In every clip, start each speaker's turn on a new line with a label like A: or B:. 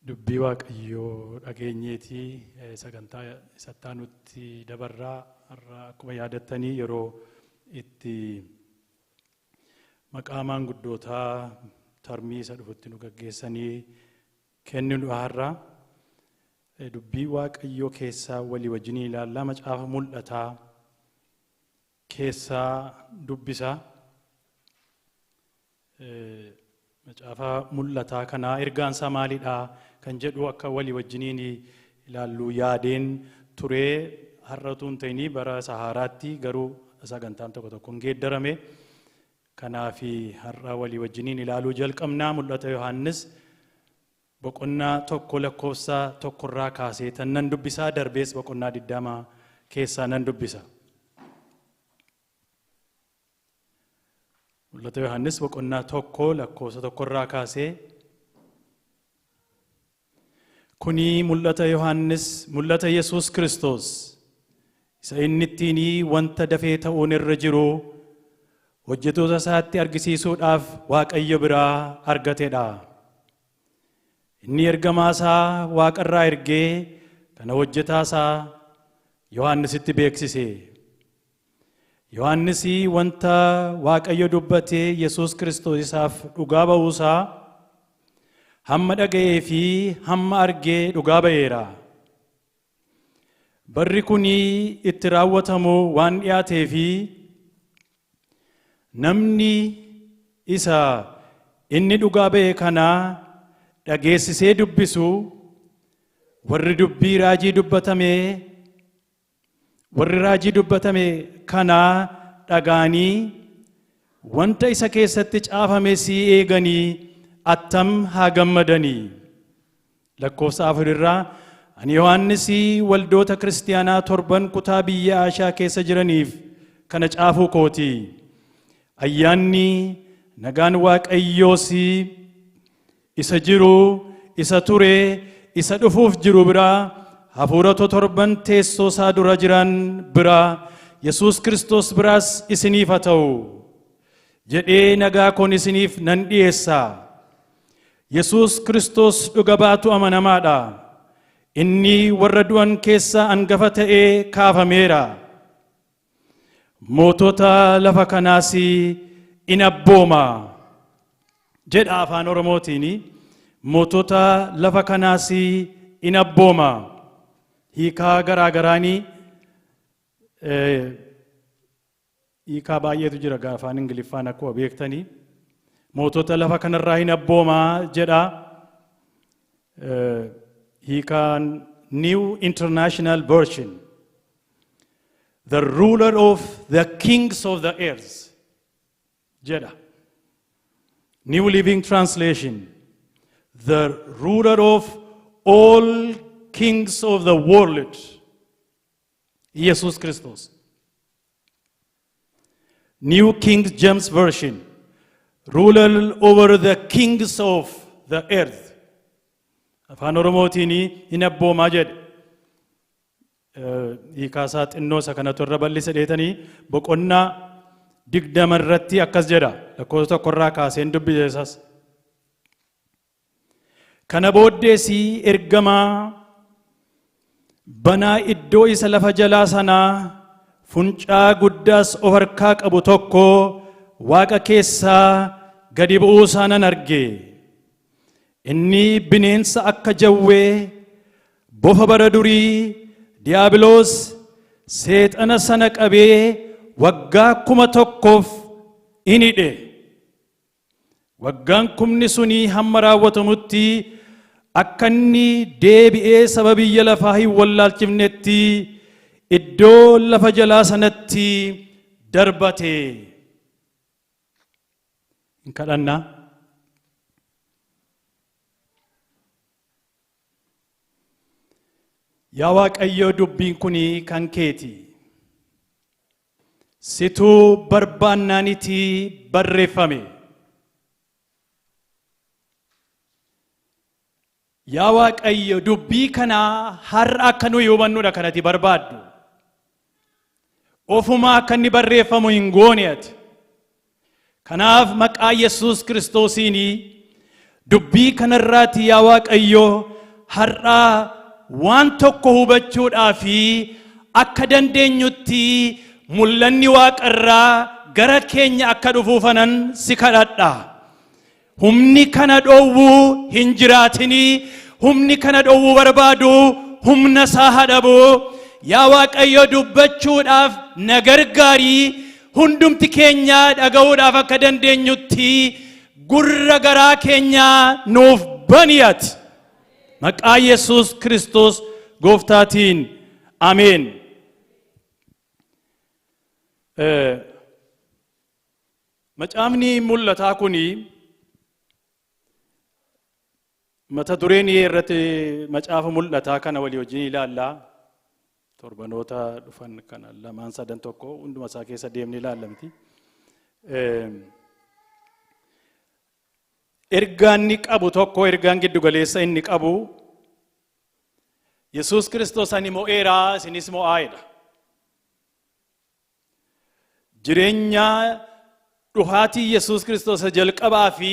A: Dubbii Waaqayyoo dhageenyeetii sagantaa isatti aanutti dabarraa. Har'a akkuma yaadattanii yeroo itti maqaa maanguddootaa tarmii isa dhufutti nu gaggeessanii kenninu har'a. Dubbii Waaqayyoo keessaa walii wajjin ilaallaa, macaafa mul'ataa keessaa dubbisa. Macaafa mul'ataa kanaa ergaan isaa maalidha kan jedhu akka walii wajjiniin ilaallu yaadeen turee. Har'a utuu hin ta'inii bara Sahaaraatti garuu sagantaan tokko tokko hin geeddarame. Kanaaf har'a walii wajjiniin ilaaluu jalqabnaa. Mul'ata Yohaannis boqonnaa 1 lakkoofsa 1 irraa kaasee tan nan dubbisaa, darbees boqonnaa 20 keessaa nan dubbisa. Mul'ata Yohaannis boqonnaa 1 lakkoofsa 1 irraa kaasee. Kuni mul'ata Yohaannis, mul'ata Yesuus Kiristoos isa inni ittiin wanta dafee ta'uun irra jiru hojjettoota isaatti argisiisuudhaaf Waaqayyo biraa argatedha. Inni ergamaa isaa waaqarraa ergee kana hojjetaa isaa Yohaannisitti beeksise. Yohaannis wanta Waaqayyo dubbatee Yesuus Kiristoos isaaf dhugaa ba'uusaa hamma dhaga'ee fi hamma argee dhugaa ba'eera. Barri kun itti raawwatamu waan dhiyaatee fi namni isa inni dhugaa ba'e kana dhageessisee dubbisu, warri dubbii raajii dubbatame, warri raajii dubbatame kana dhaga'anii wanta isa keessatti caafame si eeganii attam haa gammadanii. Lakkoofsa 4 irraa, ani Yohaannis waldoota kiristaanaa torban kutaa biyya Aashaa keessa jiraniif kana caafuu kooti. Ayyaanni nagaan Waaqayyoos isa jiru, isa ture, isa dhufuuf jiru biraa, hafuurota torban teessoo isaa dura jiran biraa, Yesuus Kiristoos biraas isiniif haa ta'u jedhee nagaa koon isiniif nan dhiyeessa. Yesuus Kiristoos dhuga baatu amanamaadha. Inni warra du'an keessaa hangafa ta'ee kaafameera. Mootota lafa kanaas in abbooma jedha afaan Oromootiin. Mootota lafa kanaas in abbooma. Hiikaa garaa garaanii, hiikaa baay'eetu jira afaan Ingiliffaan akkuma beektanii. Mootota lafa kanarraa hin abboomaa jedha. Hiikaan New International Version, "The ruler of the kings of the earth" jedha. New Living Translation, "The ruler of all kings of the world", Yesus Kristos. New King James Version, "Ruler over the kings of the earth". Afaan Oromootiin hin abboomaa jedhe. Hiikaa isaa xinnoo isa kanatu irra bal'ise dheetanii boqonnaa 20 irratti akkas jedha, lakkoofsa 1rraa kaaseen dubbise isas. Kana booddees ergamaa banaa iddoo isa lafa jalaa sanaa funcaa guddaas of harkaa qabu tokko waaqa keessaa gadi bu'uu isaa nan arge. Inni bineensa akka jawwee, bofa bara durii, Diiyaabiloos seexana sana qabee waggaa 1000f in hidhe. Waggaan kumni sunii hamma raawwatamutti akka inni deebi'ee saba biyya lafaa hin wallaalchifnetti iddoo lafa jalaa sanatti darbate. Hin kadhannaa. Yaa Waaqayyo, dubbiin kun kan keeti. Situu barbaannaanitii barreeffame. Yaa Waaqayyo, dubbii kanaa har'a akka nuyi hubannudha kanati barbaaddu. Ofumaa akka inni barreeffamu hin goone ati. Kanaaf maqaa Yesuus Kiristoosiin Dubbii kanarraati, yaa Waaqayyoo, har'aa waan tokko hubachuudhaa fi akka dandeenyutti mul'anni waaqarraa gara keenya akka dhufuufanan si kadhadha. Humni kana dhoowwuu hin jiraatinii, humni kana dhoowwuu barbaadu humna isaa hadhabu. Yaa Waaqayyo, dubbachuudhaaf na gargaarii, hundumti keenya dhaga'uudhaaf akka dandeenyutti gurra garaa keenyaa nuuf bani ati. Maqaa Yesuus Kiristoos Gooftaatiin, ameen. Macaafni Mul'ataa kuni mata dureen irratti Macaafa Mul'ataa kana walii wajjin ilaallaa. Torbanoota dhufan kana lamaan sadan tokko hunduma isaa keessa deemnee ilaalla miti. Ergaan inni qabu tokko, ergaan giddu galeessa inni qabu, Yesuus Kiristoos "Ani mo'eeraa, isinis mo'aa'edha." Jireenya dhufaatii Yesuus Kiristoos isa jalqabaa fi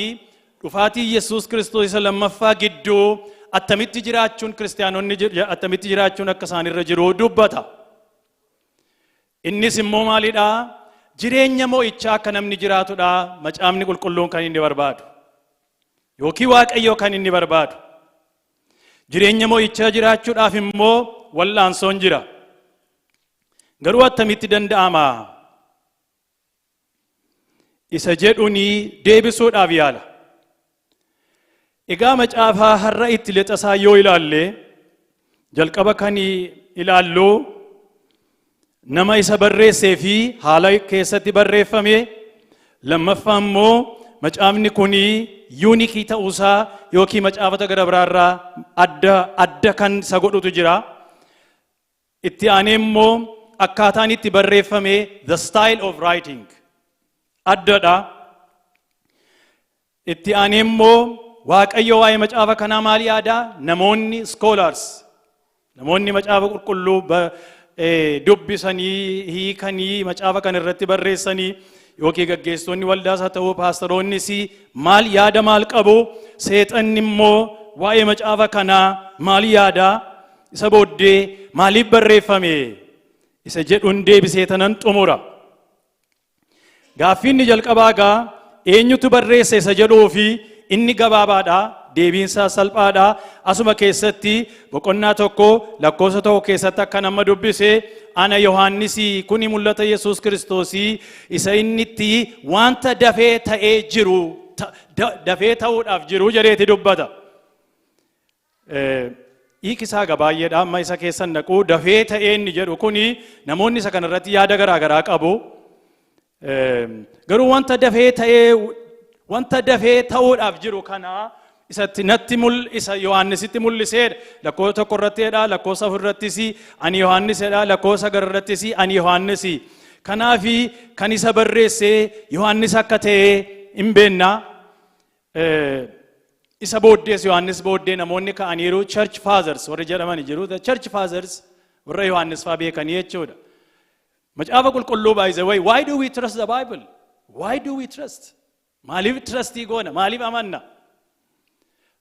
A: dhufaatii Yesuus Kiristoos isa lammaffaa gidduu attamitti jiraachuun, kiristaanonni attamitti jiraachuun akka isaanirra jiru dubbata. Innis immoo maalidhaa? Jireenya mo'ichaa akka namni jiraatudha Macaafni Qulqulluun kan inni barbaadu. Yookiin Waaqayyoo kan inni barbaadu. Jireenya mo'ichaa jiraachuudhaaf immoo wal'aansoon jira. Garuu attamitti danda'ama? Isa jedhuni deebisuudhaaf yaala. Egaa macaafaa har'a itti lixasaa yoo ilaalle, jalqaba kan ilaallu nama isa barreessee fi haala keessatti barreeffame, lammaffaa immoo macaafni kun unique ta'uusaa yookiin macaafota gara biraarraa adda adda kan isa godhutu jira. Itti aanee immoo akkaataan itti barreeffame, the style of writing, addadha. Itti aanee immoo Waaqayyo waa'ee macaafa kanaa maal yaada? Namoonni scholars, namoonni Macaafa Qulqulluu dubbisanii hiikanii macaafa kana irratti barreessanii, yookiin gaggeessitoonni waldaas haa ta'uu, paasteroonnis maal yaada maal qabu? Seexanni immoo waa'ee macaafa kanaa maal yaada? Isa booddee maaliif barreeffame isa jedhuun deebisee tanan xumura. Gaaffiin inni jalqabaa gaa eenyutu barreesse isa jedhuu fi inni gabaabaadha. Deebiinsaa salphaadha. Asuma keessatti boqonnaa 1 lakkoofsa 1 keessatti akka nama dubbise, "Ana Yohaannisii, kuni mul'ata Yesuus Kiristoosii isa inni itti wanta dafee ta'ee jiru, dafee ta'uudhaaf jiru" jedheeti dubbata. Hiiki isaa egaa baay'eedha, amma isa keessan naquu. Dafee ta'ee inni jedhu kuni namoonni isa kanarratti yaada garaa garaa qabu. Garuu wanta dafee ta'ee, wanta dafee ta'uudhaaf jiru kana isatti natti mul isa Yohaannisitti mul'iseedha. Lakkoofsa 1 irrattiidha, lakkoofsa 4 irrattis "Ani Yohaannisedha", lakkoofsa 9 irrattis "Ani Yohaannisi". Kanaafi kan isa barreesse Yohaannis akka ta'e hin beekna. Isa booddees, Yohaannis booddee namoonni ka'aniiru, Church Fathers warri jedhaman jiru. The Church Fathers warra Yohaannis faa beekanii jechuudha. Macaafa Qulqulluu, by the way, why do we trust the Bible? Why do we trust? Maaliif trustii goona? Maaliif amanna?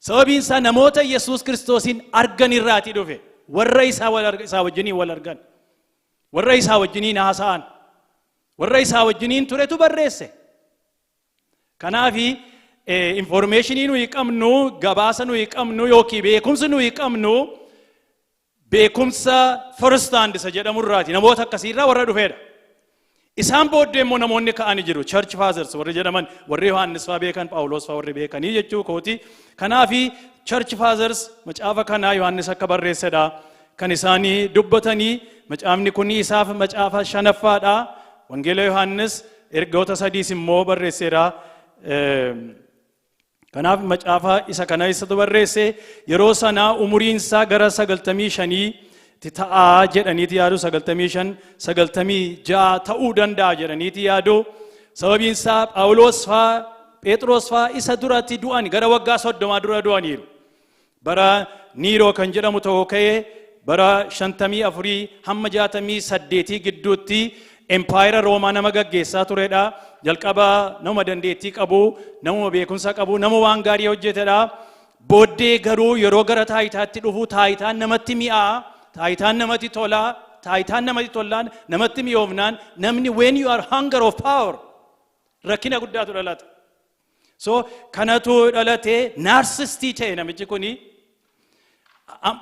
A: Sababiin isaa namoota Yesuus Kiristoosiin argan irraatii dhufe. Warra isaa wajjiniin wal argan. Warra isaa wajjiniin haasa'an. Warra isaa wajjiniin turetu barreesse. Kanaafi informationii nuyi qabnu, gabaasa nuyi qabnu yookiin beekumsi nuyi qabnu beekumsa first hand isa jedhamu irraati. Namoota akkasiirraa warra dhufeedha. Isaan booddee immoo namoonni ka'anii jiru. Church Fathers warri jedhaman, warri Yohaannis faa beekan, Phaawulos faa warri beekanii jechuu kooti. Kanaafi Church Fathers macaafa kanaa Yohaannis akka barreessedha. Kan isaanii dubbatanii macaafni kun isaaf macaafa shanaffaadha. Wangeela Yohaannis, ergoota sadiis immoo barreesseera. Kanaaf macaafa isa kana isatu barreesse. Yeroo sanaa umuriin isaa gara 95 ta'aa jedhaniiti yaadu, 95, 96 ta'uu danda'a jedhaniiti yaadu. Sababiin isaa Phaawulos faa, Phexros faa isa duratti du'an, gara waggaa 30 dura du'aniiru. Bara Niiroo kan jedhamu tokko ka'ee bara 54 hamma 68 gidduutti. Empaayera Roomaa nama gaggeessaa turedha. Jalqaba nama dandeettii qabu, nama beekumsa qabu, nama waan gaarii hojjetedha. Booddee garuu yeroo gara taayitaatti dhufu taayitaan namatti mi'aa, taayitaan namatti tolaa, taayitaan namatti tollaan namatti mi'oofnaan namni when you are hunger of power rakkina guddaatu dhalata. So kanatu dhalate, narcissist ta'e namichi kuni.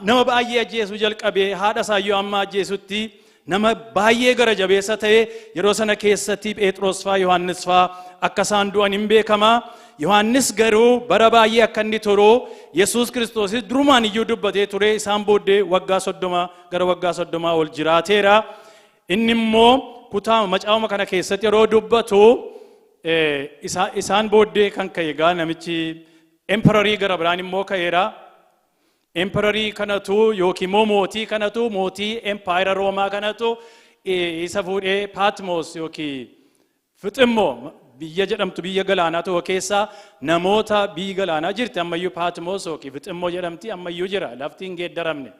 A: Nama baay'ee ajjeesuu jalqabee, haadha isaayyuu amma ajjeesutti nama baay'ee gara jabeessa ta'e. Yeroo sana keessatti Phexros faa Yohaannis faa akka isaan du'an hin beekama. Yohaannis garuu bara baay'ee akka inni turu Yesuus Kiristoosis durumaan iyyuu dubbatee ture. Isaan booddee waggaa 30, gara waggaa 30 ol jiraateera. Inni immoo kutaa macaafuma kana keessatti yeroo dubbatu isaan booddee kan ka'e egaa namichi emperorii gara biraan immoo ka'eera. Emperorii kanatu yookiin immoo mootii kanatu, mootii empaayera Roomaa kanatu isa fuudhee Paatmos yookiin Fiximmoo biyya jedhamtu, biyya galaanaa tokko keessa namoota, biyyi galaanaa jirti ammayyuu, Paatmos yookiin Fiximmoo jedhamti, ammayyuu jira, lafti hin geeddaramne.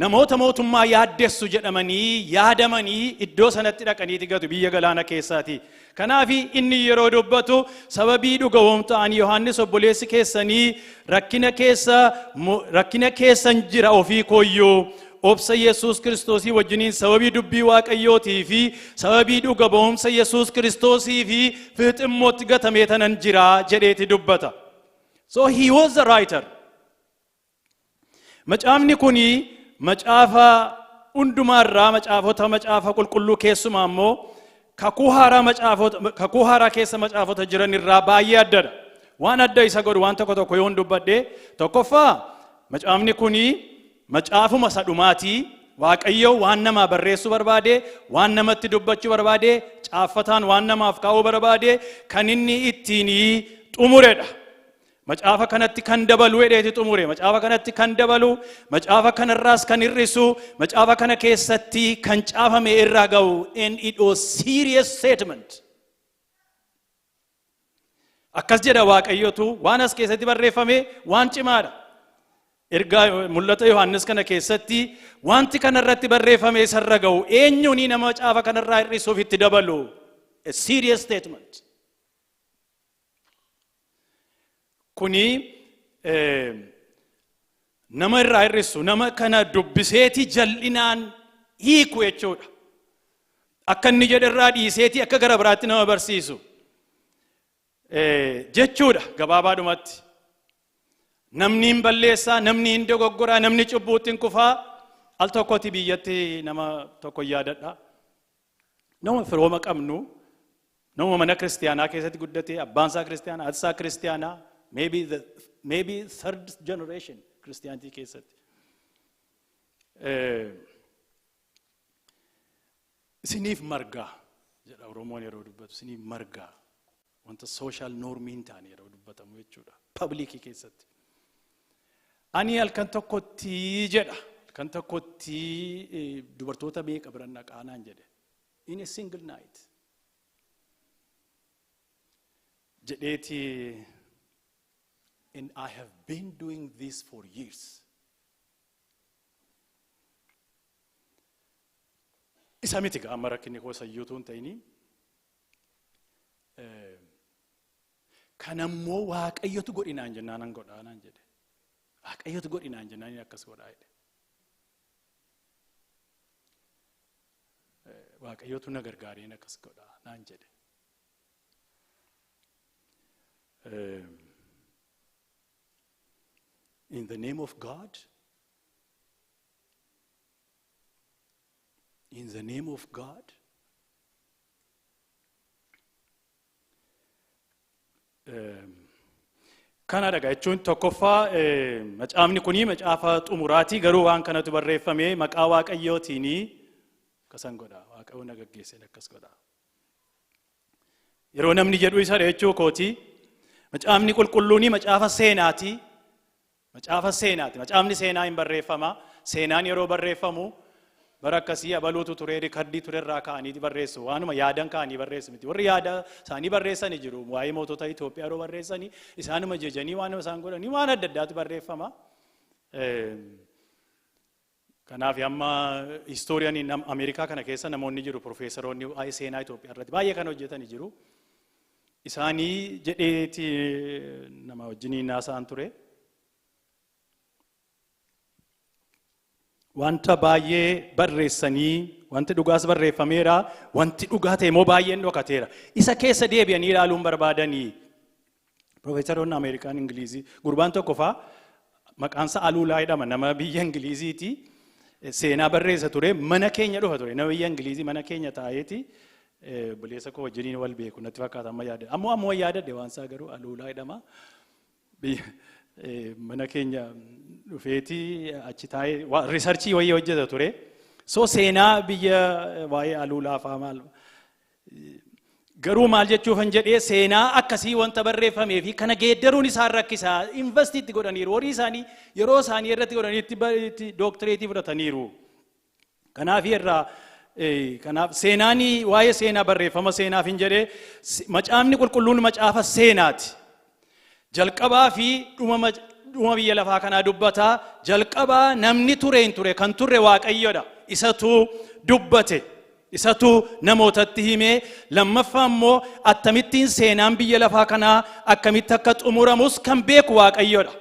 A: Namoota mootummaa yaaddessu jedhamanii yaadamanii iddoo sanatti dhaqaniiti gatu biyya galaana keessaati. Kanaaf inni yeroo dubbatu, sababii dhuga ani Yohaannis obboleessi keessanii rakkina keessan jira, ofii kooyyuu obsa Yesuus Kiristoosii wajjiniin sababii dubbii Waaqayyootii fi sababii dhuga ba'umsa Yesuus Kiristoosii fi Fiximmootti gatamee tanan jira jedheeti dubbata. So he was the writer. Macaafni kuni macaafa hundumaarraa, macaafota macaafa qulqulluu keessumaa immoo kakuu haaraa, macaafota kakuu haaraa keessa macaafota jiran irraa baay'ee addadha. Waan adda isa godhu waan tokko tokko yoon dubbadhe, tokkoffaa macaafni kuni macaafuma isa dhumaatii. Waaqayyo waan namaa barreessuu barbaade, waan namatti dubbachuu barbaade, caaffataan waan namaaf kaa'uu barbaade kan inni ittiin xumuredha. Macaafa kanatti kan dabalu hedheeti xumure. Macaafa kanatti kan dabalu, macaafa kanarraas kan hir'isu, macaafa kana keessatti kan caafame irraa ga'u, and it was serious statement. Akkas jedha Waaqayyotu, waan as keessatti barreeffame waan cimaadha. Ergaa mul'ata Yohaannis kana keessatti wanti kanarratti barreeffame isarra ga'u, eenyuuni nama macaafa kanarraa hir'isuuf itti dabalu? A serious statement. Kuni nama irraa hir'isu, nama kana dubbiseeti jal'inaan hiiku jechuudha. Akka inni jedhe irraa dhiiseeti akka gara biraatti nama barsiisu jechuudha gabaabaadhumatti. Namni hin balleessaa, namni hin dogoggoraa, namni cubbuutti hin kufaa. Al tokkotti biyyatti nama tokko yaadadha. Nama firooma qabnu, nama mana kiristiyaanaa keessatti guddate, abbaan isaa kiristiyaanaa, haati isaa kiristiyaanaa, maybe third generation kiristiyaantii keessatti. Isiniif margaa jedha Oromoon yeroo dubbatu, isiniif margaa, wanta social normii hin taane yeroo dubbatamu jechuudha publicii keessatti. Ani halkan tokkotti jedha, halkan tokkotti dubartoota meeqa biran dhaqaanaan jedhe, in a single night jedheeti, and I have been doing this for years. Isa miti amma rakkinni koo sayyuutuu hin ta'inii. Kanammoo Waaqayyotu godhinaan jennaan an godhaa naan jedhe. Waaqayyotu godhinaan jennaan akkas godhaa jedhe. Waaqayyotu na gargaareen akkas godhaa naan jedhe. In the name of God, in the name of God. Kana dhaga jechuun, tokkoffaa macaafni kunii macaafa xumuraatii, garuu waan kanatu barreeffame maqaa Waaqayyootiinii akkasan godha, Waaqayyo na gaggeesseen akkas godha. Yeroo namni jedhu isa jechuu kooti. Macaafni qulqulluunii macaafa seenaati. Macaafa seenaati. Macaafni seenaa hin barreeffama. Seenaan yeroo barreeffamu bara akkasii abaluutu ture, recordii ture irraa ka'anii barreessu. Waanuma yaadan ka'anii barreessu miti. Warri yaada isaanii barreessanii jiru. Waa'ee mootota Itoophiyaa yeroo barreessanii isaanuma jejanii, waanuma isaan godhanii, waan adda addaatu barreeffama. Kanaaf amma historian Ameerikaa kana keessa namoonni jiru, profeesaroonni waa'ee seenaa Itoophiyaa irratti baay'ee kan hojjetani jiru. Isaanii jedheeti nama wajjiniin haasa'an ture. Wanta baay'ee barreessanii, wanti dhugaas barreeffameera, wanti dhugaa ta'e immoo baay'een dhokateera. Isa keessa deebi'anii ilaaluun barbaadanii. Profeesaroonni Ameerikaan Ingilizii gurbaan tokko faa maqaansa Aluulaa jedhama, nama biyya Ingiliziiti. Seenaa barreessa ture, mana keenya dhufa ture, nama biyya Ingilizii mana keenya taa'eeti. Obboleessa koo wajjiniin wal beeku natti fakkaata amma yaadadhe. Ammoo yaadadhe waan isaa garuu Aluulaa jedhama. Mana keenya dhufeeti achi taa'ee research wayii hojjeta ture. So seenaa biyya waa'ee Aluulaa faa maal garuu maal jechuufan jedhee, seenaa akkasii wanta barreeffamee fi kana geeddaruun isaan rakkisaa, invest itti godhaniiru, horii isaanii, yeroo isaanii irratti godhanii itti dooktireetii fudhataniiru. Kanaaf irraa kanaaf seenaanii waa'ee seenaa barreeffama seenaaf hin jedhee, macaafni qulqulluun macaafa seenaati. Jalqabaa fi dhuma biyya lafaa kanaa dubbataa. Jalqabaa namni ture hin ture, kan turre Waaqayyodha. Isatu dubbate. Isatu namootatti himee, lammaffaa immoo akkamittiin seenaan biyya lafaa kanaa akkamitti akka xumuramus kan beeku Waaqayyodha.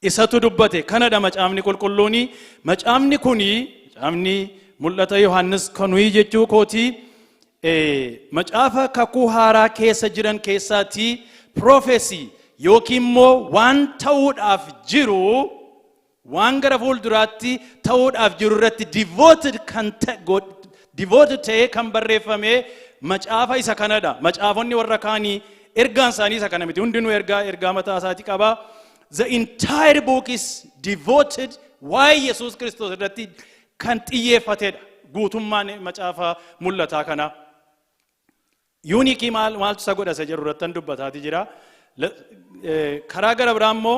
A: Isatu dubbate. Kanadha macaafni qulqulluuni. Macaafni kuni, macaafni mul'ata Yohaannis kanuyi jechuu kooti, macaafa kakuu haaraa keessa jiran keessaatii prophecy yookiin immoo waan ta'uudhaaf jiru, waan gara fuulduraatti ta'uudhaaf jiru irratti devoted kan devoted ta'ee kan barreeffame macaafa isa kanadha. Macaafonni warra kaanii ergaan isaanii isa kana miti. Hundinuu ergaa mataa isaatii qaba. The entire book is devoted waa'ee Yesuus Kiristoos irratti kan xiyyeeffatedha. Guutummaan macaafa mul'ataa kana. Unique maaltu isa godha isa jedhu irratti dubbataati jira. Karaa gara biraa immoo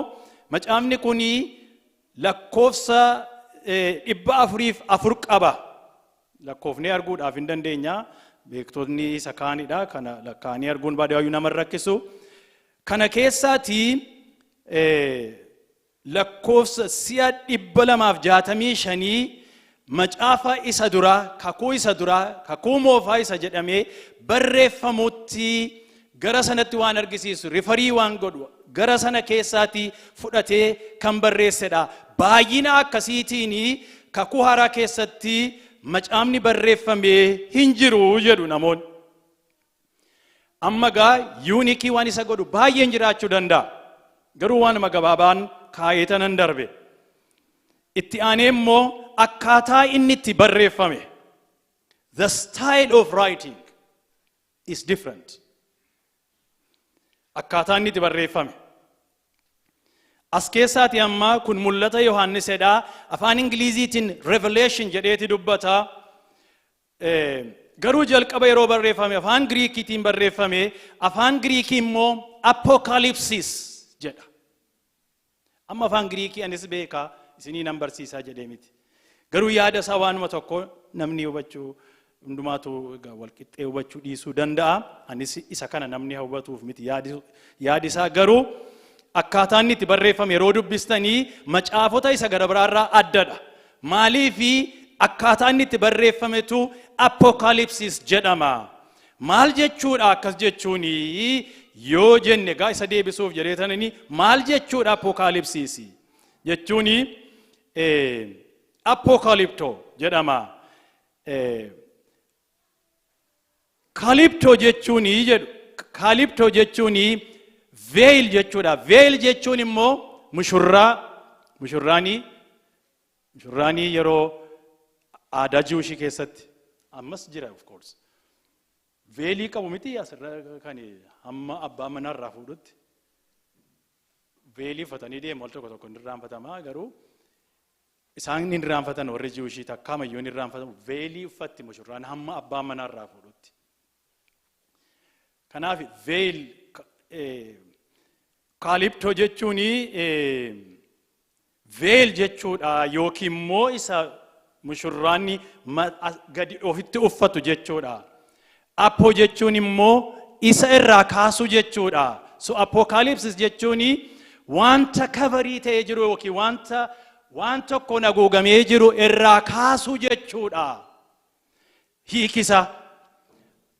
A: macaafni kuni lakkoofsa 404 qaba. Lakkoofnee arguudhaaf hin dandeenya. Beektonni isa kaanidha. Kana lakkaa'anii arguun baadiyyaa nama rakkisu. Kana keessaatii lakkoofsa si'a 265 macaafa isa duraa, kakuu isa duraa, kakuu moofaa isa jedhamee barreeffamutti gara sanatti waan argisiisu, refer waan godhu gara sana keessaatii fudhatee kan barreessedha. Baay'ina akkasiitiin kakuu haaraa keessatti macaafni barreeffamee hin jiru jedhu namoonni. Amma gaa unique waan isa godhu baay'een jiraachuu danda'a. Garuu waanuma gabaabaan kaa'ee tanan darbe. Itti aanee immoo akkaataa inni itti barreeffame. The style of writing is different. Akkaataa inni itti barreeffame. As keessaati amma kun mul'ata Yohaannisedha. Afaan Ingiliziitiin Revelation jedheeti dubbata. Garuu jalqaba yeroo barreeffame afaan Giriikiitiin barreeffame. Afaan Giriikii immoo Apokalipsis jedha. Amma afaan Giriikii anis beekaa isinii nan barsiisaa jedhee miti. Garuu yaada isaa waanuma tokko namni hubachuu hundumaatu walqixxee hubachuu dhiisuu danda'a. Anis isa kana namni hubatuuf miti yaadi isaa, garuu akkaataa inni itti barreeffame yeroo dubbistanii macaafota isa gara biraarraa addadha. Maaliifi akkaataa inni itti barreeffametu apokalipsis jedhama. Maal jechuudha akkas jechuuni yoo jenne, egaa isa deebisuuf jedheetanini, maal jechuudha apokalipsis jechuuni? Apokalipto jedhama. Kalipto jechuuni jedhu. Kalipto jechuuni veil jechuudha. Veil jechuun immoo mushurraa, mushurraanii yeroo aadaa Jewish keessatti ammas jira, of course. Veil qabu miti, asirra kan hamma abbaa manarraa fuudhutti. Veil uffatanii deemu, al tokko tokko hin irraanfatamaa, garuu isaan hin irraanfatan, warri Jewish takkaamayyuu hin irraanfatamu. Veil uffatti mushurraan hamma abbaa manarraa fuudhutti. Kanaaf veil, kaaliptoo jechuun veil jechuudha yookiin immoo isa mushurraanni gadi ofitti uffatu jechuudha. Apo jechuun immoo isa irraa kaasuu jechuudha. So apocalypse jechuun wanta cover ta'ee jiru yookiin wanta waan tokkoon haguugamee jiru irraa kaasuu jechuudha. Hiikisa.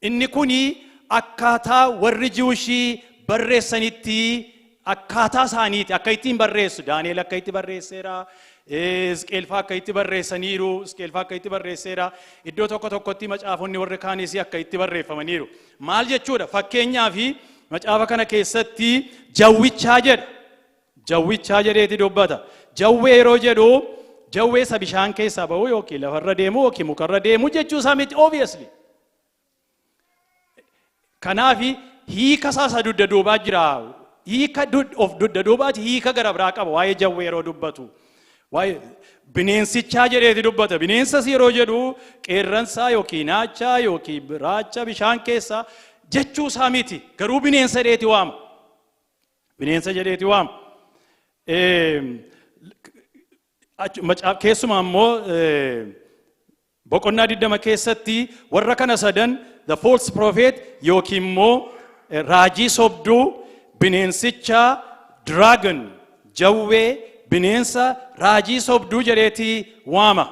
A: Inni kuni akkaataa warri Jewishii barreessanitti, akkaataa isaaniiti akka ittiin barreessu. Daani'el akka itti barreesseera. Isqeelfaa akka itti barreessaniiru. Isqeelfaa akka itti barreesseera. Iddoo tokko tokkotti macaafonni warri kaanis akka itti barreeffamaniiru. Maal jechuudha? Fakkeenyaaf, macaafa kana keessatti jawwichaa jedha. Jawwichaa jedheeti dubbata. Jawwee yeroo jedhu, jawwee isa bishaan keessaa ba'u yookiin lafarra deemu yookiin mukarra deemu jechuu isaa miti, obviously. Kanaaf hiika isaa isa dugda duubaa jira. Hiika of dugda duubaati, hiika gara biraa qaba waa'ee jawwee yeroo dubbatu. Waa'ee bineensichaa jedheeti dubbata. Bineensas yeroo jedhu qeerransaa yookiin naachaa yookiin raacha bishaan keessaa jechuu isaa miti. Garuu bineensa jedheeti waama. Bineensa jedheeti waama. Keessumaa immoo boqonnaa 20 keessatti warra kana sadan, the false prophet yookiin immoo raajii sobduu, bineensicha, dragon, jawwee, bineensa, raajii sobduu jedheeti waama.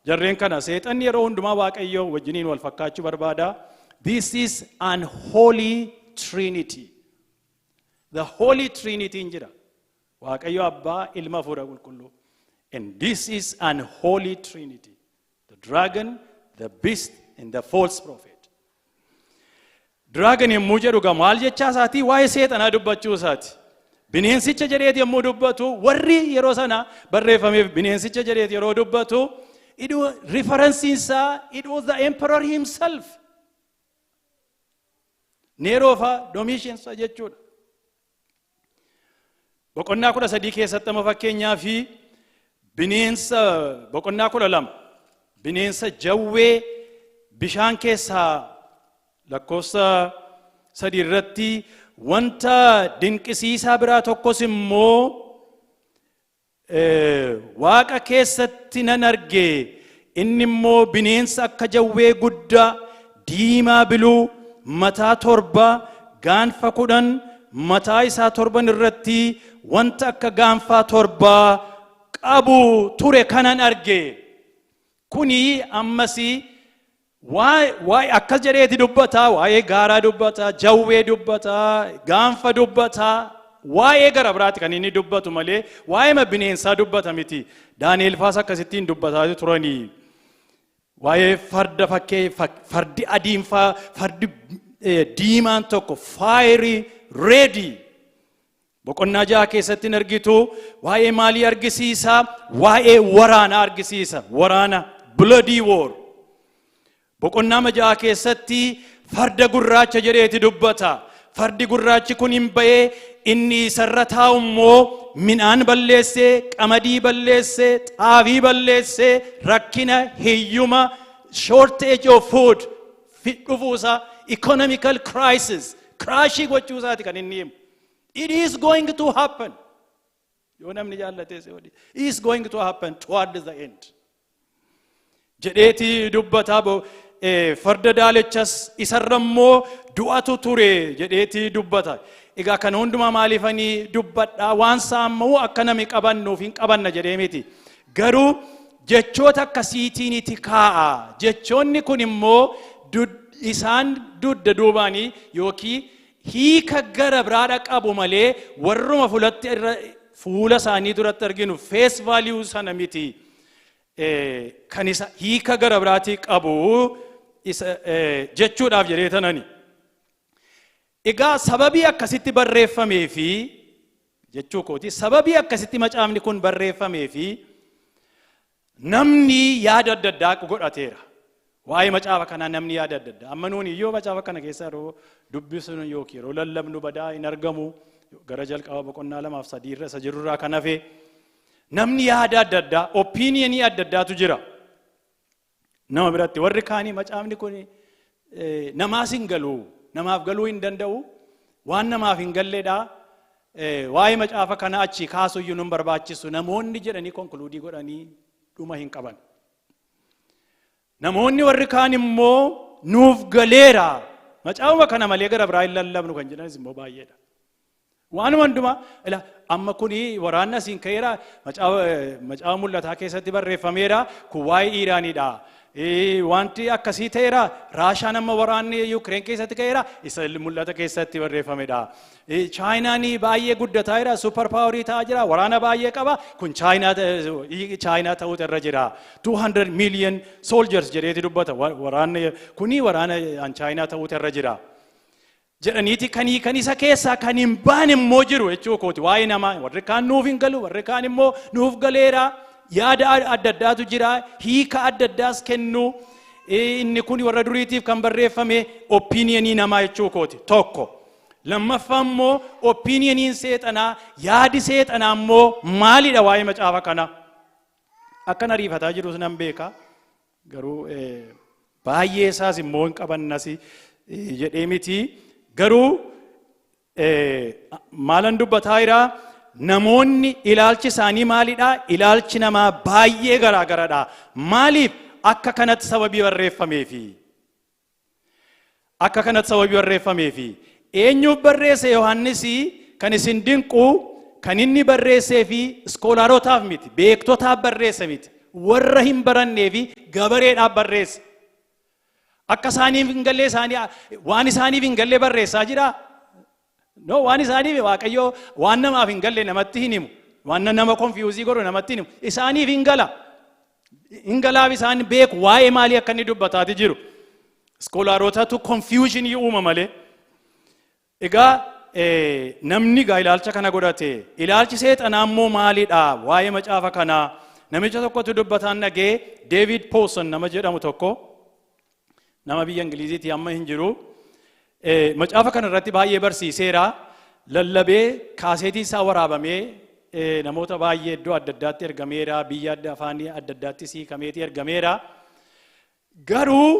A: Jarreen kana seexanni yeroo hundumaa Waaqayyo wajjiniin wal fakkaachuu barbaada. This is an holy trinity. The holy trinity hin jira. Waaqayyo Abbaa, Ilma, Hafuura Qulqulluu. And this is an holy trinity. The dragon, the beast, and the false prophet. Dragon yommuu jedhu gaa maal jechaa isaatii? Waa'ee seexanaa dubbachuu isaati. Bineensicha jedheeti yommuu dubbatu, warri yeroo sana barreeffameef bineensicha jedheeti yeroo dubbatu, referenceiin isaa, it was the emperor himself. Neeroo faa, Domitian jechuudha. Boqonnaa 13 keessatti amma fakkeenyaa fi bineensa, boqonnaa 12, bineensa jawwee bishaan keessaa, lakkoofsa 3 irratti, wanta dinqisiisaa biraa tokkos immoo waaqa keessatti nan arge. Inni immoo bineensa akka jawwee guddaa, diimaa biluu, mataa 7, gaanfa 10, mataa isaa torban irratti wanta akka gaanfaa torbaa qabu ture kanan arge. Kuni ammasii waa'ee akkas jedheeti dubbata, waa'ee gaaraa dubbata, jawwee dubbata, gaanfa dubbata, waa'ee gara biraati kan inni dubbatu malee waa'ee bineensaa dubbata miti. Daani'el faas akkasittiin dubbataa turanii. Waa'ee farda fakkee, fardi adiin faa, fardi diimaan tokko, fiery red. Boqonnaa 6 keessatti hin argitu. Waa'ee maalii argisiisa? Waa'ee waraanaa argisiisa. Waraana, bloody war. Boqonnaa 6 keessatti farda gurraacha jedheeti dubbata. Fardi gurraachi kun hin ba'ee, inni isarra taa'u immoo midhaan balleessee, qamadii balleessee, xaafii balleessee, rakkina, hiyyuma, shortage of food dhufuusaa, economical crisis, crashii gochuusaati kan inni himu. It is going to happen. Yoo namni jaallatee si godhe. It is going to happen toward the end. Jedheeti dubbataa. Farda daalechas, isarra immoo du'atu ture jedheeti dubbata. Egaa kana hundumaa maaliifanii dubbadhaa? Waan saammoo akka nami qabannuuf hin qabanna jedhee miti. Garuu jechoota akkasiitiin itti kaa'a. Jechoonni kun immoo isaan dugda duubaanii yookiin hiika gara biraadha qabu malee warruma fulatti irra fuula isaanii duratti arginu, face value sana miti. Kan isa hiika gara biraatii qabu isa jechuudhaaf jedhee tanani. Egaa sababii akkasitti barreeffamee fi jechuu kooti, sababii akkasitti macaafni kun barreeffamee fi namni yaada adda addaa godhateera. Waa'ee macaafa kanaa namni yaada adda addaa. Amma nuuni iyyuu macaafa kana keessa yeroo dubbisnu yookiin yeroo lallabnu badaa hin argamu, gara jalqaba boqonnaa lamaaf sadii irra isa jirurraa kan hafe. Namni yaada adda addaa, opinionii adda addaatu jira. Nama biratti warri kaanii macaafni kun namaas hin galu, namaaf galuu hin danda'u, waan namaaf hin galleedha. Waa'ee macaafa kana achi kaasuyyuu nun barbaachisu namoonni jedhanii conclude godhanii dhuma hin qaban. Namoonni warri kaan immoo nuuf galeera. Macaafuma kana malee gara biraa hin lallabnu kan jedhanis immoo baay'eedha. Waanuma hundumaa ila amma kuni waraanni asiin ka'eera, macaafa mul'ataa keessatti barreeffameera, kun waa'ee Iiraaniidha. Wanti akkasii ta'eera, Raashaan amma waraanni Yuukireen keessatti ka'eera, isa mul'ata keessatti barreeffamedha. Chaayinaan baay'ee guddataa jira, super power ta'aa jira, waraana baay'ee qaba, kun Chaayinaa ta'uutu irra jira. 200 million soldiers jedheeti dubbata, waraanni kuni waraana Chaayinaa ta'uutu irra jira. Jedhaniiti kanii kan isa keessaa kan hin baane immoo jiru jechuu kooti. Waa'ee namaa warri kaan nuuf hin galu, warri kaan immoo nuuf galeera. Yaada adda addaatu jira, hiika adda addaas kennu. Inni kun warra duriitiif kan barreeffame, opinion namaa jechuu kooti tokko. Lammaffaa immoo opinioniin seexanaa, yaadi seexanaa immoo maalidha waa'ee macaafa kana? Akkan ariifataa jirus nan beeka, garuu baay'ee isaas immoo hin qabannas jedhee miti. Garuu maalan dubbataa jira? Namoonni ilaalchi isaanii maalidha? Ilaalchi namaa baay'ee garaagaradha. Maaliif akka kanatti sababii barreeffameefi? Akka kanatti sababii barreeffameefi. Eenyuuf barreesse Yohaannis? Kan isin dinqu, kan inni barreessee fi scholarotaaf miti, beektotaaf barreesse miti, warra hin barannee fi gabareedhaaf barreesse. Akka isaaniif hin galle, isaanii waan isaaniif hin galle barreessaa jira. No, waan isaaniif, Waaqayyo waan namaaf hin galle namatti hin himu. Waan nama confuse godhu namatti hin himu. Isaaniif hin gala. Hin galaaf, isaan beeku waa'ee maalii akka inni dubbataati jiru. Scholarotatu confusion uuma malee. Egaa namni gaa ilaalcha kana godhate, ilaalchi seexanaa immoo maalidha waa'ee macaafa kanaa? Namicha tokkotu dubbataan dhagee, David Pawson nama jedhamu tokko, nama biyya Ingiliziitii, amma hin jiru. Macaafa kana irratti baay'ee barsiiseera. Lallabee kaaseetii isaa waraabamee namoota baay'ee iddoo adda addaatti ergameera. Biyya adda afaanii adda addaatti hiikameeti ergameera. Garuu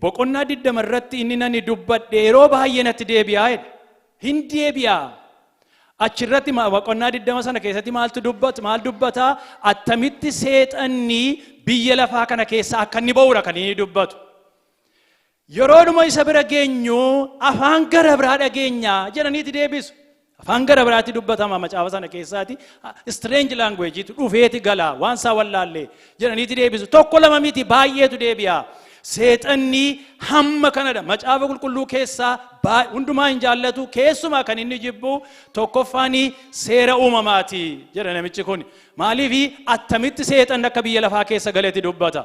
A: boqonnaa 20 irratti inni nani dubbadhe yeroo baay'ee natti deebi'aa jedha. Hin deebi'aa. Achirratti boqonnaa 20 sana keessatti maaltu dubbatu, maal dubbataa? Attamitti seexanni biyya lafaa kana keessa akka inni ba'uudha kan inni dubbatu. Yeroodhuma isa bira geenyu afaan gara biraa dhageenya jedhaniiti deebisu. Afaan gara biraatti dubbatama macaafa sana keessaati. Strange language dhufeeti gala, waan isaa wallaallee jedhaniiti deebisu. Tokko lama miti, baay'eetu deebi'a. Seexanni hamma kanadha. Macaafa qulqulluu keessaa hundumaa hin jaallatu, keessumaa kan inni jibbu tokkoffaani seera uumamaati jedha namichi kun. Maaliif? Attamitti seexanni akka biyya lafaa keessa galeeti dubbata.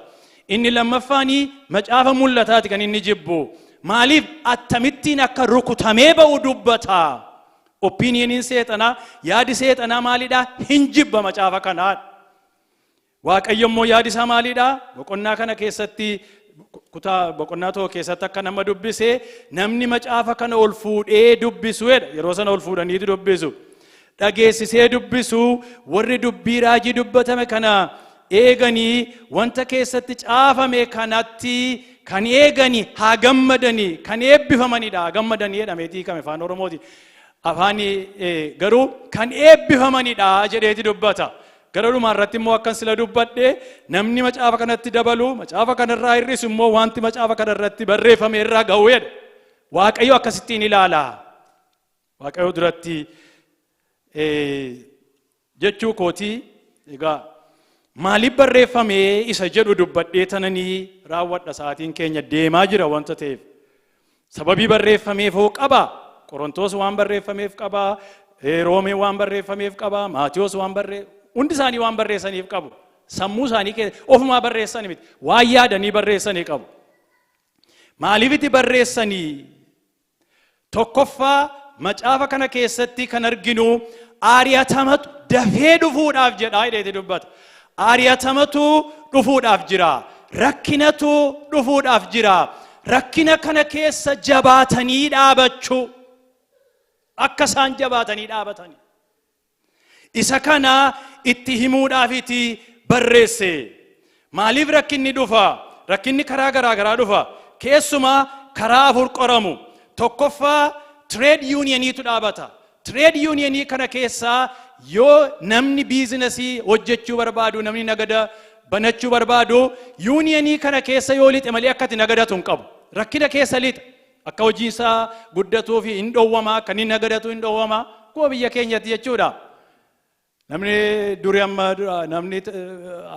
A: Inni lammaffaani macaafa mul'ataati kan inni jibbu. Maaliif? Akkamittiin akka rukutamee ba'u dubbata. Opinioniin seexanaa, yaadi seexanaa maalidha? Hin jibba macaafa kanaadha. Waaqayyo immoo yaadi isaa maalidha? Boqonnaa kana keessatti, kutaa boqonnaa tokko keessatti akka nama dubbise, namni macaafa kana ol fuudhee dubbisu jedha. Yeroo sana ol fuudhaniitu dubbisu. Dhageessisee dubbisu, warri dubbii raajii dubbatame kana eeganii wanta keessatti caafame kanatti kan eeganii haa gammadanii, kan eebbifamanidha. Haa gammadanii jedhameetii hiikame afaan Oromooti. Afaan garuu kan eebbifamanidha jedheeti dubbata. Gara dhumaa irratti immoo akkan sila dubbadhe, namni macaafa kanatti dabalu, macaafa kanarraa hir'isu immoo wanti macaafa kanarratti barreeffame irraa ga'u jedha. Waaqayyo akkasittiin ilaala. Waaqayyo duratti jechuu kootii. Egaa maaliif barreeffame isa jedhu dubbadhee tananii raawwadha, sa'aatiin keenya deemaa jira wanta ta'eef. Sababii barreeffameef hoo qaba. Qorontoos waan barreeffameef qaba. Roomee waan barreeffameef qaba. Maatiyos waan barree, hundi isaanii waan barreessaniif qabu. Sammuu isaanii keessa ofumaa barreessanii miti. Waan yaadanii barreessanii qabu. Maaliif itti barreessanii? Tokkoffaa, macaafa kana keessatti kan arginu ari'atamatu dafee dhufuudhaaf jedha jedheeti dubbata. Ari'atamatu dhufuudhaaf jira. Rakkinatu dhufuudhaaf jira. Rakkina kana keessa jabaatanii dhaabachuu. Akka isaan jabaatanii dhaabatanii. Isa kana itti himuudhaafiti barreesse. Maaliif rakkinni dhufa? Rakkinni karaa garaa garaa dhufa. Keessumaa karaa afur qoramu. Tokkoffaa, trade unioniitu dhaabata. Trade unionii kana keessaa yoo namni business hojjechuu barbaadu, namni nagada banachuu barbaadu, unionii kana keessa yoo lixe malee akkati nagadatu hin qabu. Rakkina keessa lixa. Akka hojiin isaa guddatuu fi hin dhowwama, akka inni nagadatu hin dhowwama. Akkuma biyya keenyatti jechuudha. Namni duri amma namni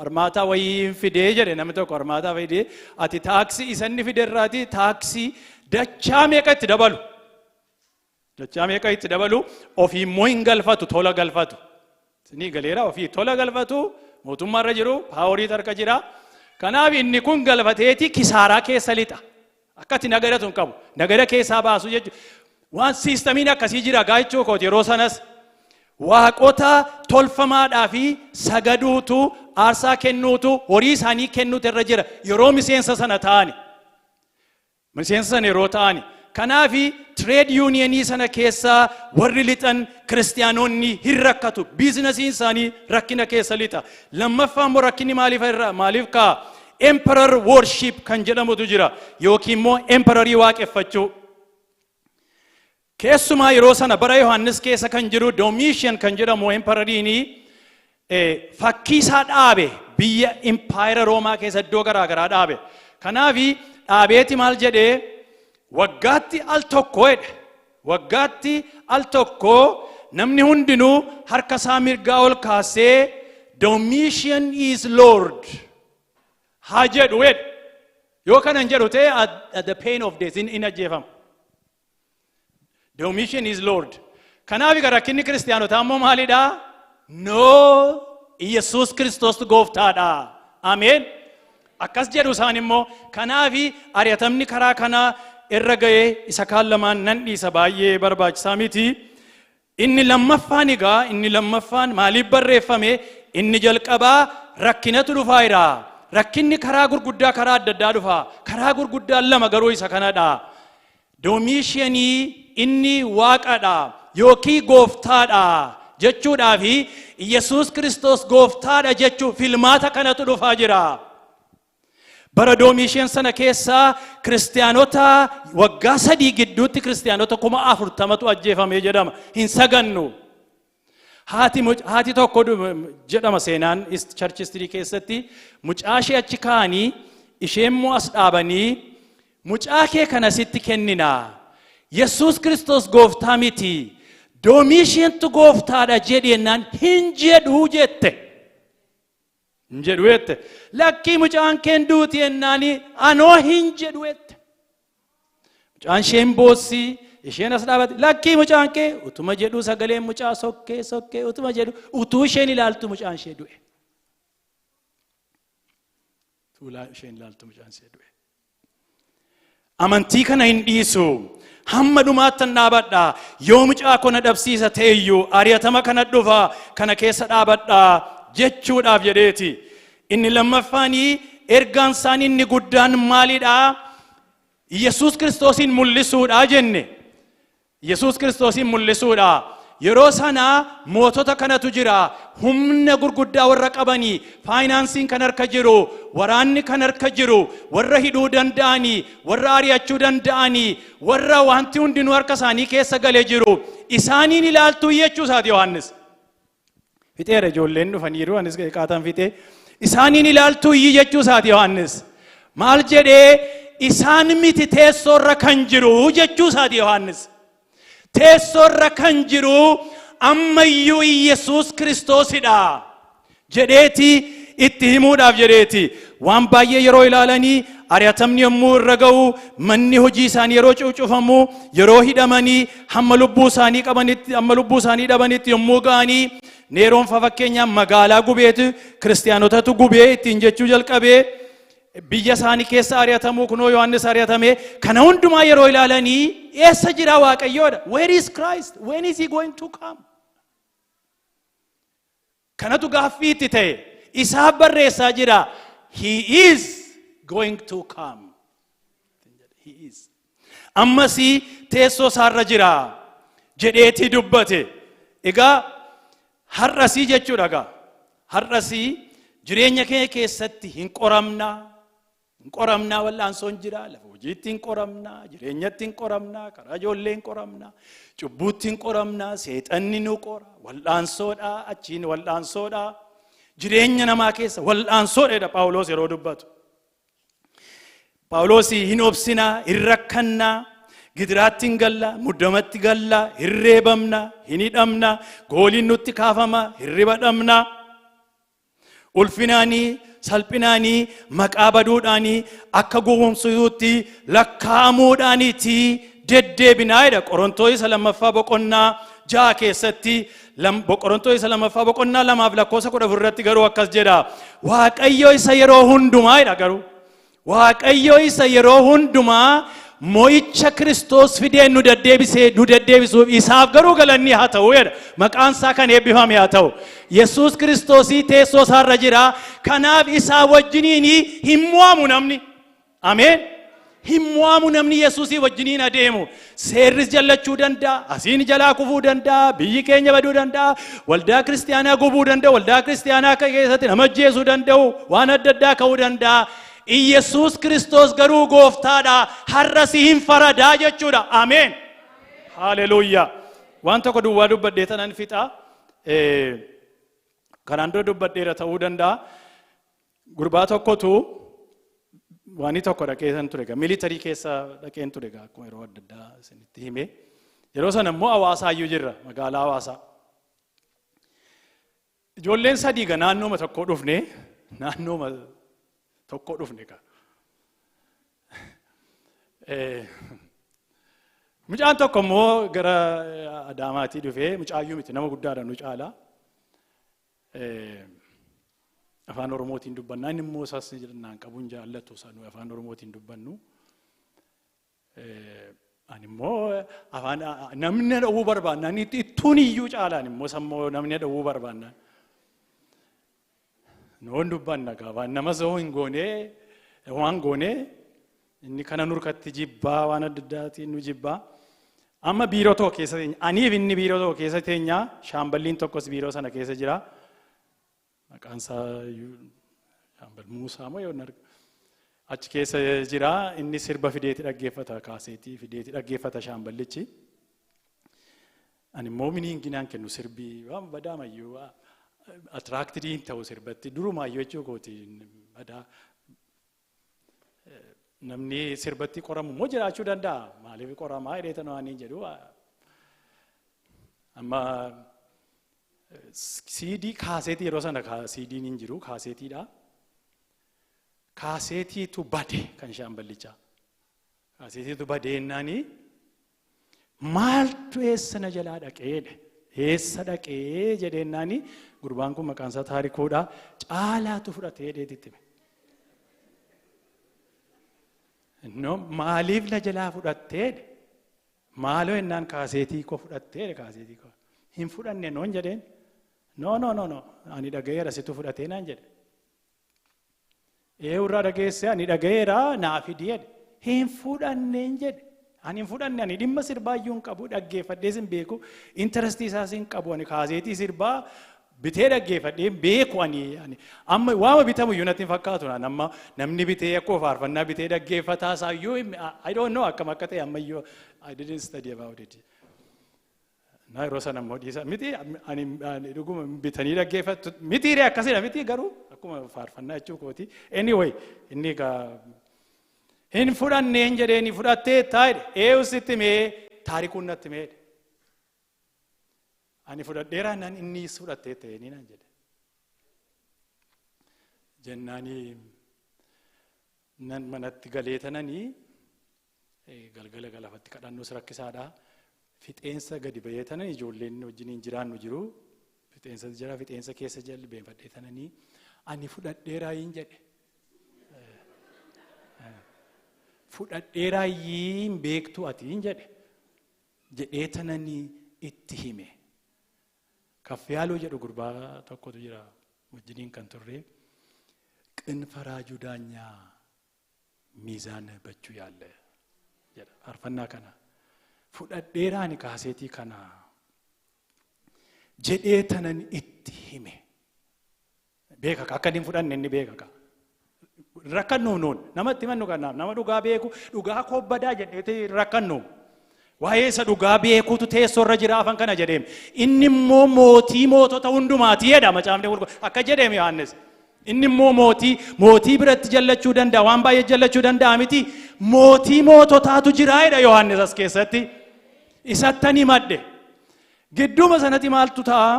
A: armaataa wayii hin fidee jedhe. Namni tokko armaataa fidee, ati taaksii isa inni fide irraati taaksii dachaa meeqa itti dabalu. Dachaa meeqa itti dabalu, ofii immoo hin galfatu, tola galfatu. Ni galeera, ofii tola galfatu, mootummaarra jiru, powerii harka jira. Kanaaf inni kun galfateeti kisaaraa keessa lixa. Akka ati nagadatu hin qabu. Nagada keessaa baasu jechuudha. Waan systemiin akkasii jira gaa jechuu kooti. Yeroo sanas waaqota tolfamaadhaa fi sagaduutu, aarsaa kennuutu, horii isaanii kennuutu irra jira yeroo miseensa sana ta'ani. Miseensa sana yeroo ta'ani. Kanaafi trade unionii sana keessaa warri lixan kiristiyaanonni hin rakkatu. Businessiin isaanii rakkina keessa lixa. Lammaffaa immoo rakkinni maaliif irra maaliif ka'a? Emperor worship kan jedhamutu jira, yookiin immoo emperorii waaqeffachuu. Keessumaa yeroo sana bara Yohaannis keessa kan jiru Domitian kan jedhamu emperoriinii fakkii isaa dhaabe, biyya impaayera Roomaa keessa iddoo garaa garaa dhaabe. Kanaafi dhaabeeti maal jedhee, waggaatti al tokko jedhe. Waggaatti al tokko namni hundinuu harka isaa mirgaa ol kaasee "Domitian is Lord" haa jedhu jedhe. Yoo kanan jedhu ta'e, at the pain of death, in ajjeefama. Domitian is Lord. Kanaaf egaa rakkinni kiristaanotaa immoo maalidha? No, Iyesuus Kiristoos gooftaadha. Ameen. Akkas jedhu isaan immoo. Kanaafi ari'atamni karaa kanaa irra ga'ee, isa kaan lamaan nan dhiisa, baay'ee barbaachisaa miti. Inni lammaffaan egaa, inni lammaffaan maaliif barreeffame? Inni jalqabaa rakkinatu dhufaa jira. Rakkinni karaa gurguddaa, karaa adda addaa dhufa. Karaa gurguddaa lama garuu isa kanadha. Domitianii inni waaqadha yookiin gooftaadha jechuudhaa fi Yesuus Kiristoos gooftaadha jechuu filmaata kanatu dhufaa jira. Bara Domitian sana keessaa kiristaanota waggaa 3 gidduutti kiristaanota 40,000tu ajjeefamee jedhama. Hin sagannu. Haati tokko jedhama seenaan church history keessatti, mucaa ishee achi kaa'anii, ishee immoo as dhaabanii, "Mucaa kee kana sitti kennina. Yesuus Kiristoos gooftaa miti. Domitiantu gooftaadha jedhennaan hin jedhuu," jette. Hin jedhu jette. "Lakkii, mucaan keen duuti," jennaani, "Anoo hin jedhu," jette. Mucaan isheen boossi, isheen as dhaabate, "Lakkii, mucaan kee," utuma jedhu sagaleen mucaa sokkee sokkee utuma jedhu, utuu isheen ilaaltu mucaan ishee du'e. Utuu isheen ilaaltu mucaan ishee du'e. Amantii kana hin dhiisu. Hamma dhumaattan dhaabadha. Yoo mucaa koo na dhabsiisa ta'eyyuu, ari'atama kana dhufa kana keessa dhaabadha jechuudhaaf jedheeti. Inni lammaffaanii ergaan isaan inni guddaan maalidhaa? Yesuus Kiristoosiin mul'isuudha jenne. Yesuus Kiristoosiin mul'isuudha. Yeroo sana mootota kanatu jira. Humna gurguddaa warra qabanii, financeiin kan harka jiru, waraanni kan harka jiru, warra hidhuu danda'anii, warra ari'achuu danda'anii, warra wanti hundinuu harka isaanii keessa galee jiru. Isaaniin ilaaltuu jechuu isaati Yohaannis. Fixeera, ijoolleen dhufaniiru, anis qaataan fixee. Isaaniin ilaaltuu jechuu isaati Yohaannis. Maal jedhee? Isaan miti teessoorra kan jiru jechuu isaati Yohaannis. Teessoorra kan jiru ammayyuu Iyyasuus Kiristoosidha jedheeti itti himuudhaaf jedheeti. Waan baay'ee yeroo ilaalanii, ari'atamni yommuu irra ga'u, manni hojii isaanii yeroo cucufamu, yeroo hidhamanii hamma lubbuu isaanii qabanitti, hamma lubbuu isaanii dhabanitti yommuu ga'anii, Neeroon fa fakkeenyaaf magaalaa gubeetu, kiristaanotatu gubee ittiin jechuu jalqabee, biyya isaanii keessa ari'atamuu, kunoo Yohaannis ari'atame, kana hundumaa yeroo ilaalanii, eessa jira Waaqayyoodha? Where is Christ? When is he going to come? Kanatu gaaffii itti ta'e. Isaaf barreessaa jira. He is going to come. He is. Ammasii teessoo isaarra jira jedheetii dubbate. Egaa har'asii jechuudha egaa. Har'asii jireenya keenya keessatti hin qoramnaa. Hin qoramnaa, wal'aansoon jira, lafa hojiitti hin qoramnaa, jireenyatti hin qoramnaa, karaa ijoollee hin qoramnaa, cubbuutti hin qoramnaa, seexanni nu qora, wal'aansoodha, achiin wal'aansoodha. Jireenya namaa keessa wal'aansoodha Phaawulos yeroo dubbatu. Phaawulos hin obsinaa, hin rakkannaa, Gidiraatti hin galla, muddamatti galla, hin reebamna, hin hidhamna, gooliin nutti kaafama, hirriba dhabna. Ulfinaanii, salphinaanii, maqaa baduudhaanii, akka gowwoomsuutti lakkaa'amuudhaaniiti deddeebinaa jedha. Qorontoo isa lammaffaa boqonnaa 6 keessatti, Qorontoo isa lammaffaa boqonnaa 2f lakkoofsa 14 irratti garuu akkas jedha. Waaqayyo isa yeroo hundumaa jedha garuu. Waaqayyo isa yeroo hundumaa mo'icha Kiristoos fideen nu deddeebisee nu deddeebisuuf isaaf garuu galanni haa ta'u jedha. Maqaan isaa kan eebbifame haa ta'u. Yesuus Kiristoosii teessoo isaarra jira. Kanaaf isaa wajjiniin hin mo'amu namni. Ameen. Hin mo'amu namni Yesuusii wajjiniin adeemu. Seerris jallachuu danda'a, asiin jalaa kufuu danda'a, biyyi keenya baduu danda'a, waldaa kiristiyaanaa gubuu danda'a, waldaa kiristiyaanaa akka keessatti nama ajjeesuu danda'u, waan adda addaa ka'uu danda'a. Iyyasuus Kiristoos garuu gooftaadha. Har'a si hin faradaa jechuudha. Ameen. Haleluuyaa. Waan tokko duwwaa dubbadhee tanan fixa. Kanaan dura dubbadheera ta'uu danda'a. Gurbaa tokkotu waanii tokko dhaqee san ture egaa, military keessa dhaqeen ture egaa, akkuma yeroo adda addaa isinitti hime. Yeroo sana immoo Hawaasaa iyyuu jirra, magaalaa Hawaasaa. Ijoolleen sadii egaa naannooma tokko dhufne egaa. Mucaan tokko immoo gara Adaamaatii dhufee, mucaayyuu miti, nama guddaadha, nu caala. Afaan Oromootiin dubbannaa, inni immoo isas naan qabuun jaallatu isa nuyi afaan Oromootiin dubbannu. Ani immoo afaan namni na dhowwuu barbaannaan ittuun iyyuu caalaan immoo sammoo namni na dhowwuu barbaannaan. Noon dubbanna gaafaan nama soo hin goonee waan goonee inni kana nurkatti jibbaa, waan adda addaatiin nu jibbaa. Amma biiroo tokko keessa teenya, aniif inni biiroo tokko keessa teenya, shaamballiin tokkos biiroo sana keessa jira. Maqaan isaa Shaambal Muusaa moo yoo achi keessa jira. Inni sirba fideeti dhaggeeffata, kaaseetii fideeti dhaggeeffata shaamballichi. Ani immoo meaning naan kennu sirbii waan badaamayyuu attracted hin ta'u sirbatti durumaayyuu jechuu kooti badaa. Namni sirbatti qoramu immoo jiraachuu danda'a. Maaliif qoramaa jedhee waan jedhu. Amma CD, kaaseetii, yeroo sana CD'n hin jiru, kaaseetiidha. Kaaseetiitu bade kan shaamballichaa. Kaaseetiitu badeennaanii maaltu eessa na jalaa dhaqee, eessa dhaqee jedheennaanii, gurbaan kun maqaan isaa Taarikuudha. Caalaatu fudhatee jedheetitti hime. No, maaliif na jalaa fudhattee? Maaloo jennaan, kaaseetii koo fudhattee, kaaseetii koo. Hin fudhanne noon jedheen. No, no, no, no, ani dhaga'eera, situ fudhatee naan jedhe. Eewurraa dhageesse? Ani dhaga'eera, naa fidi jedhe. Hin fudhanneen jedhe. Ani hin fudhanne, ani dhimma sirbaayyuu hin qabu, dhaggeeffadhees hin beeku, interest isaas hin qabu, ani kaaseetii sirbaa bitee dhaggeeffadhee hin beeku. Ani amma waama bitamu iyyuu natti hin fakkaatu naan. Amma namni bitee akkuma faarfannaa bitee dhaggeeffataa isaayyuu I don't know akkam akka ta'e ammayyuu. I didn't study about it. Na yeroo sana immoo dhiisa miti, ani dhuguma bitanii dhaggeeffatu miti hiree akkasidha miti, garuu akkuma faarfannaa jechuu kooti. Anyway, inni egaa hin fudhanneen jedhee, ni fudhattee taa'e, eeyu sitti mee, Taarikuun natti mee, ani fudhadheeraa naan, inni fudhattee ta'e ni naan jedhe. Jennaanii nan manatti galee tananii galgala galafatti kadhannus rakkisaadha. Fixeensa gadi bahee tanan, ijoolleen wajjiniin jiraannu jiru. Fixeensa jira, fixeensa keessa jalbeeffadhee tananii ani fudhadheeraa hin jedhe. Fudhadheeraa hin beektu ati hin jedhe. Jedhee tananii itti hime. Kaffiyaaloo jedhu gurbaa tokkotu jira wajjiniin kan turre. ቅን ፈራጁ ዳኛ ሚዛን በእጁ ያለ jedha faarfannaa kana. Fudhadheeraani kaaseetii kana jedhee tanan itti hime. Beeka akka inni hin fudhanne inni beeka. Rakkannuuf nuun namatti himannu kanaaf nama dhugaa beeku dhugaa koo badaa jedheeti rakkannu. Waa'ee isa dhugaa beekuutu teessoo irra jira afan kana jedheem. Inni immoo mootii mootota hundumaati jedha macaafni qulqulluu. Akka jedheem Yohaannis. Inni immoo mootii, mootii biratti jallachuu danda'a, waan baay'ee jallachuu danda'a miti. Mootii moototaatu jira jedha Yohaannis as keessatti. Isattan himadhe. Gidduuma sanatti maaltu ta'a?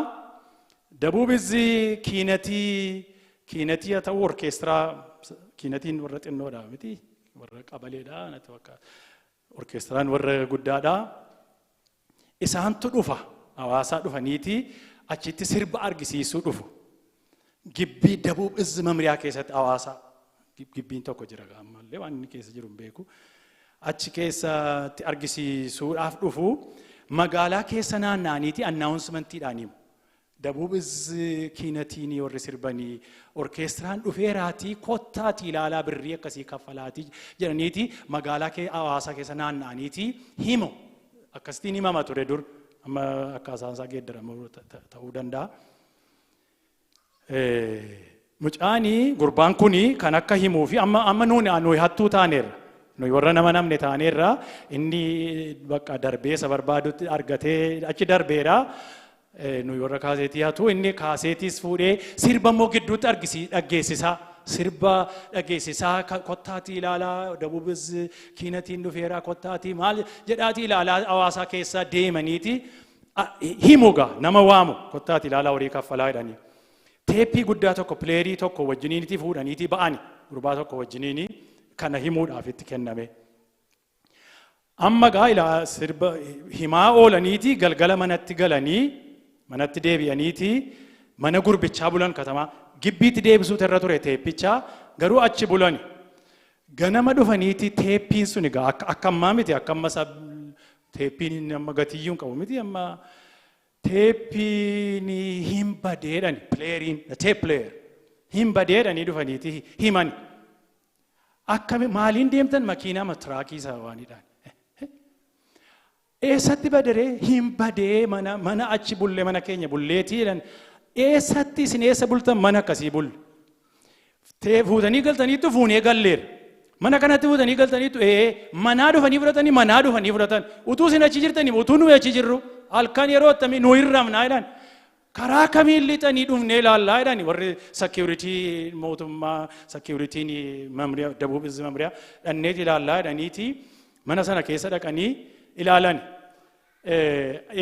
A: Dabuubizzi kiinatii, kiinatii haa ta'u orkeestiraa, kiinatiin warra xinnoodha miti, warra qabaleedha natti fakkaata. Orkeestiraan warra guddaadha. Isaantu dhufa, hawaasaa dhufaniiti achitti sirba argisiisuu dhufu. Gibbii Dabuub Izzi Mamriyaa keessatti hawaasaa gibbiin tokko jira, ammallee waan inni keessa jiru hin beeku. Achi keessatti argisiisuudhaaf dhufu, magaalaa keessa naanna'aniiti announcementiidhaan himu. Dabuub Izzi kiinatiin warri sirbanii orkeestiraan dhufeeraatii kottaatii ilaalaa, birrii akkasii kaffalaatii jedhaniiti magaalaa hawaasaa keessa naanna'aniiti himu. Akkasitiin himama ture dur, amma akkaataan isaa geeddaramuu ta'uu danda'a. Mucaanii gurbaan kuni kan akka himuu fi amma nuyi hattuu taaneerra. Nuyi warra nama namne taaneerra, inni bakka darbee isa barbaadutti argatee achi darbeera. Nuyi warra kaaseetii hatu, inni kaaseetiis fuudhee sirba immoo gidduutti argisii dhaggeessisaa. Sirba dhageessisaa, kottaatii ilaalaa, Dabuubis kiinatiin dhufeera, kottaatii maal jedhaatii ilaalaa, hawaasaa keessa deemaniiti himugaa nama waamu, kottaatii ilaalaa, horii kaffalaa jedhanii. Teeppii guddaa tokko, playerii tokko wajjiniiniti fuudhaniiti ba'ani, gurbaa tokko wajjiniini kana himuudhaaf itti kenname. Amma gaa ilaa sirba himaa oolaniiti galgala manatti galanii, manatti deebi'aniiti mana gurbichaa bulan. Katamaa gibbiitti deebisuutu irra ture teeppichaa, garuu achi bulani. Ganama dhufaniiti teeppiin sun egaa akka ammaa miti, akka amma teeppiin amma gatiyyuu hin qabu miti, amma teeppiin hin badeedhani, playeriin, tape player hin badeedhanii dhufaniiti himani. Akkami, maaliin deemtan? Makiinaa tiraakii isaa waanidhaan. Eessatti badaree? Hin badee, mana achi bullee, mana keenya bulleetii jedhan. Eessatti, isin eessa bultan? Mana akkasii bulle. Fuutanii galtaniittu? Fuunee galleera. Mana kanatti fuutanii galtaniittu? Ee. Manaa dhufanii fudhatanii? Manaa dhufanii fudhatan. Utuu isin achi jirtanii? Utuu nuyi achi jirru. Halkan yeroo attamii? Nu hin rafnaa jedhan. Karaa kamiin lixanii? Dhufnee ilaallaa jedhani warri security mootummaa, securityn mamriyaa, Dabuub Izzi mamriyaa, dhanneeti ilaallaa jedhaniiti mana sana keessa dhaqanii ilaalan.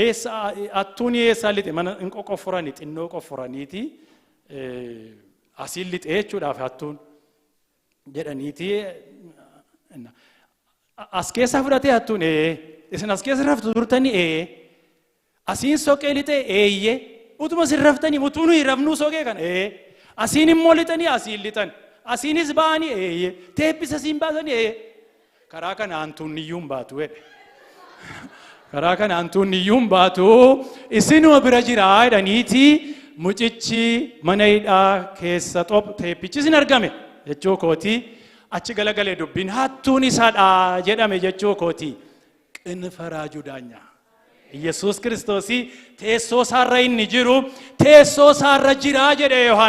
A: Eessa hattuun eessaa lixe? Mana hin qoqqofforani, xinnoo qoffuraniiti asiin lixee jechuudhaaf hattuun jedhaniiti. As keessa fudhatee hattuun? Ee. Isin as keessa raftu turtanii? Ee. Asiin soqee lixee? Eeyye. Utuma isin raftanii, utuu nuyi rafnuu soqee kana? Ee. Asiin immoo lixanii? Asiin lixan. Asiinis ba'anii? Eeyye. Teeppisa asiin baasanii? Ee. Karaa kana hantuun iyyuu hin baatu jedhe. Karaa kana hantuun iyyuu hin baatu, isinuma bira jira jedhaniiti mucichi mana hidhaa keessa xop teeppichi isin argame jechuu kooti. Achi galagalee dubbiin hattuun isaadha jedhame jechuu kooti. ቅን ፈራጁ ዳኛ Yesuus Kiristoosii teessoo isaarra inni jiru, teessoo isaarra jira jedhe Yohaannis.